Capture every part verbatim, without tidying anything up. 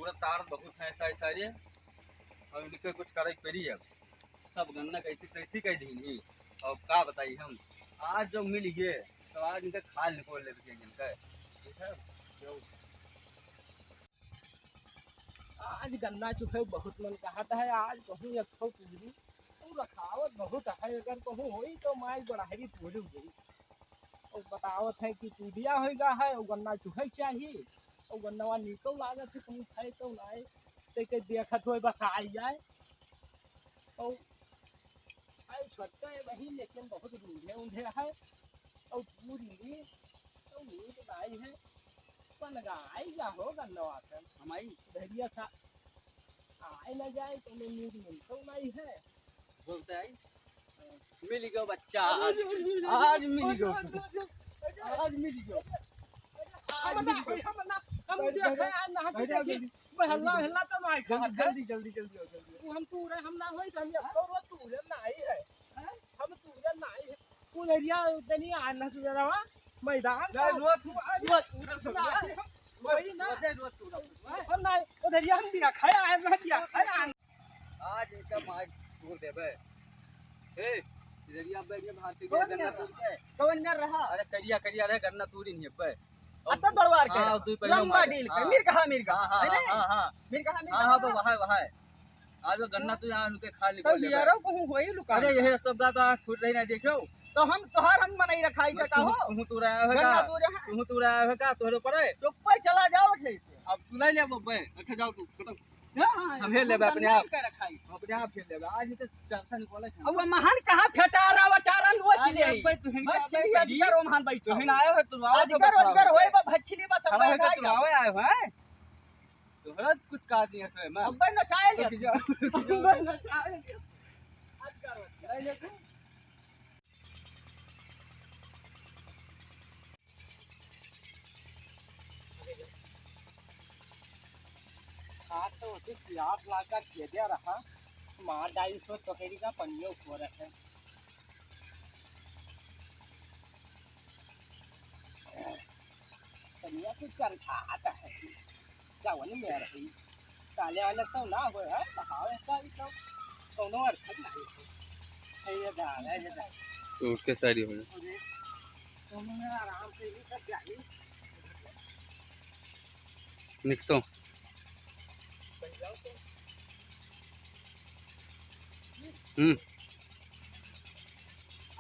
पूरा तार बहुत है सारे सारे, और इनके कुछ करे के पड़ी अब। सब गन्ना कैसे कैसे कह दीनी, और का बताई हम। आज जो मिल गए तो आज इनके खाल निकाल लेवे के इनका। ठीक है, जो आज गन्ना चुखे बहुत मन कहत है, आज कहूँ एक ठो पूरी तू रखावत बहुत है, अगर कहूँ होई तो माई बढ़ाई पूरी हो गई। और बतावत है कि पीढ़िया होई गा है, और गन्ना चुहे चाहिए, और गन्नवा निकल लागत है, कहूँ खाए तो लाए, ते के देखत होए बस आई जाए। और आई छोटका है वही, लेकिन बहुत रूंधे ऊंधे है, और पूरी तो नींद आई है, पनगाई जा हो गन्नवा से। हमारी धैर्य था, आए ना जाए तो मैं नींद मिलता नहीं है। बोलते आई, मिल गयो बच्चा, आज, आज मिल गयो, आज मिल गयो, आज मिल गयो। हम ना, हम ना, हम अरे, देखा अरे, यार, ना, हम अरे, देखा अरे, कि मैं हल्ला, हल्ला तो ना आई जल्दी, खात है। जल्दी, जल्दी, जल्दी आओ, जल्दी आओ। वो हम तू रहे, हम ना होई, तो हम ये कौन तू रहे, ना आई है। हैं? हम तू रहे, ना आई है। वो एरिया तनी आना सुधरवा, मैदान जय का। रोज, अरे, रोज, रोज, ना, रोज। वही ना। जय रोज, रोज। हम ना, उधर ये हम दिया, खाया है, ना दिया, खाया है। आज इनका मार तोड़ देबे। ए, इधर ये अब ये भारतीय कौन गन्ना नर तोड़ के। कौन नर रहा? अरे करिया, करिया रहे, गन्ना तोड़ी नहीं अब्बे। अब तो बड़वार के हाँ, रहा। तू पहले लंबा मार। डील कर। हाँ। मीर कहा, मीर कहा। हाँ, हाँ, है ना? हाँ, हाँ। मीर कहा, मीर हाँ, हाँ, कहा। वो वहाँ है, वहाँ है। आज वो गन्ना तो यहाँ उनके खा तब निकाल लेबे। यारो कहूँ होई लुका। अरे यही रस्ता बता तो आँख फूट रही ना देखो। तो हम तोहार हम मनई रखाई मैं का हो? कहूँ, कहूँ तू रहा है गन्ना का? तू रहा। कहूँ तू रहा है का? तोहरे ऊपर है। तो ऊपर चला जाओ ठीक से। अब तू नहीं ले बब्बे। अच्छा जाओ तू, खत्म। हाँ, हाँ, हम हेल लेबे अपने आप। कर रखा है। अपने आप हेल लेबे। आज तो चरखा निकाले थे। अब वो महान कहाँ फेटारा वटारा नोच आज ले। अब भाई तू हिन बस का चलिए, भाई अजगर वो महान बैठो। तू हिन आयो है, तू आओ तो अजगर, बताओ। अजगर होए बा, भछली बस हम हमारे आए तो खाई तू जाओ। आवे आए हैं। तोहरा कुछ काज नहीं है समय में। अब भाई नचाए ले। रुक जाओ, रुक जाओ। अब भाई नचाए ले। अजगर हो गया। नहीं, नहीं, तू आज तो उसे प्यास लागा खेदे रहा, मार डाई सो तोहरी का पनियो खो रहे। पनिया कुछ कर छात है, जवन में रही। काले वाले तो ना होए है, नहावे का ही तो कोनो अर्थ नहीं है। ये जा, ये जा। तो उठ के साइड हो जा। अरे, तुम आराम से ही सब जाइए। निकसो। हम्म।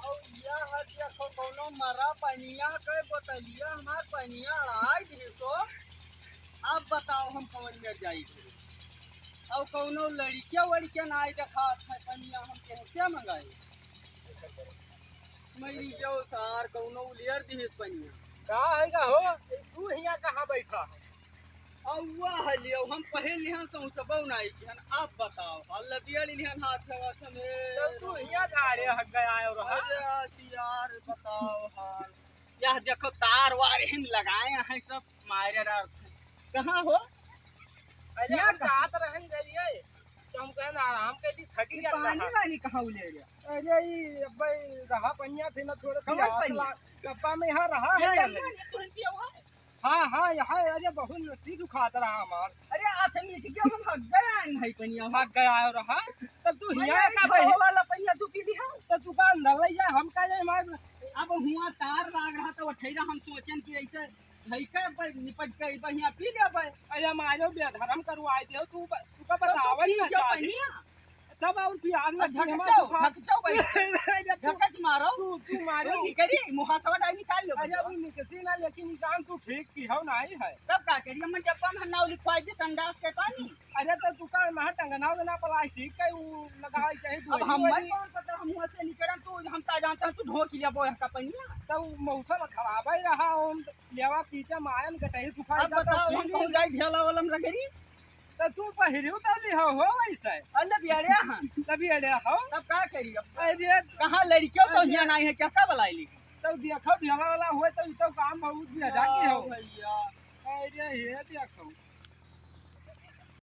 और यह है देखो, कोनो मरा पनिया के बोतलिया हमार पनिया अड़ाई दिए तो अब बताओ हम कवन में जाई? और कोनो लड़किया वड़किया ना आई देखात है पनिया, हम कैसे मंगाई? मरी जाओ सार, कौनो उलियर दिहिस पनिया। का है का हो? तू हियाँ कहाँ बैठा है? अउआ हलियो, हम पहिल लिहन सौंचबो नाई किहन। अब बताओ, हल्ला बियड़ लिहन हाथ हवा समेत। तो तू हियाँ झाड़े हक गया है और हाँ? अरे यार, बताओ हाल। यह देखो तार वार हम लगाए हैं सब मारे रहा। कहाँ हो? अरे यहाँ हम कहाँ? रात रहन गलिए, तो हम कहन आराम कर ली, थक ये गया पानी रहा। वानी कहाँ उले गया? अरे ई अब्बे रहा पनिया थे ना, थोड़ा सा कौन आस पनिया? ला-, डब्बा में यहाँ रहा ये है। पनिया ये तुरंत पिया हुआ है? हाँ, हाँ, यहाँ, अरे बहुत नती सुखात रहा हमार। अरे आज हम ये क्या हम हक गया है भाई पनिया। हक गया है रहा, तब तू मैं हिया ये का खाओ भाई? वाला पनिया तू पी लिहा। तो तू का अंदर ले जा, हम का जाए हमार। अब हुआ तार लाग रहा तो ठहरा हम सोचन कि ऐसे लइका पर निपट के बढ़िया पी लेबे। अरे मारो बेधरम करवाए दे तू ब-, तू का तो बतावे तू ना पी चाही। पनिया। तब और प्यार ना अब ढक हमार जाओ, सुखा। ढक जाओ भाई। ढकच मारो। तू, तू मारो। ओए निकरी, मुहासवा डाई निकाल लो अरे भैया। वो निकसी ना, लेकिन ई काम तू ठीक की हो नहीं है। तब का करी, हमन डब्बा में नाव लिखवाई दे संडास के पानी। अरे तो तू का महा टंगना उंगना प्लास्टिक का ऊ लगावे चाहे अब डोरी हम वोरी। कौन पता हम हुआ से निकरन, तू हम का जानता तू ढोक लिया बोया का पनिया। तो ऊ मौसम खराब ही रहा, हम लेवा पीछे मायन गटही सुखाई अब जाता बताओ, हम पी कहूँ जाई ढेला वाला में रगड़ी? तो तू पहिरियो तो लिहो हो वैसे। अरे बियाड़िया हाँ। तब बियाड़िया हो। तब का करी अब? अरे कहाँ लड़कियों तो अरे। हियाँ नहीं है, क्या का बुलाई ली? तो देखो ढेला वाला हुए तो, तो काम बहुत भी हटा की हो। भैया। अरे ये देखो।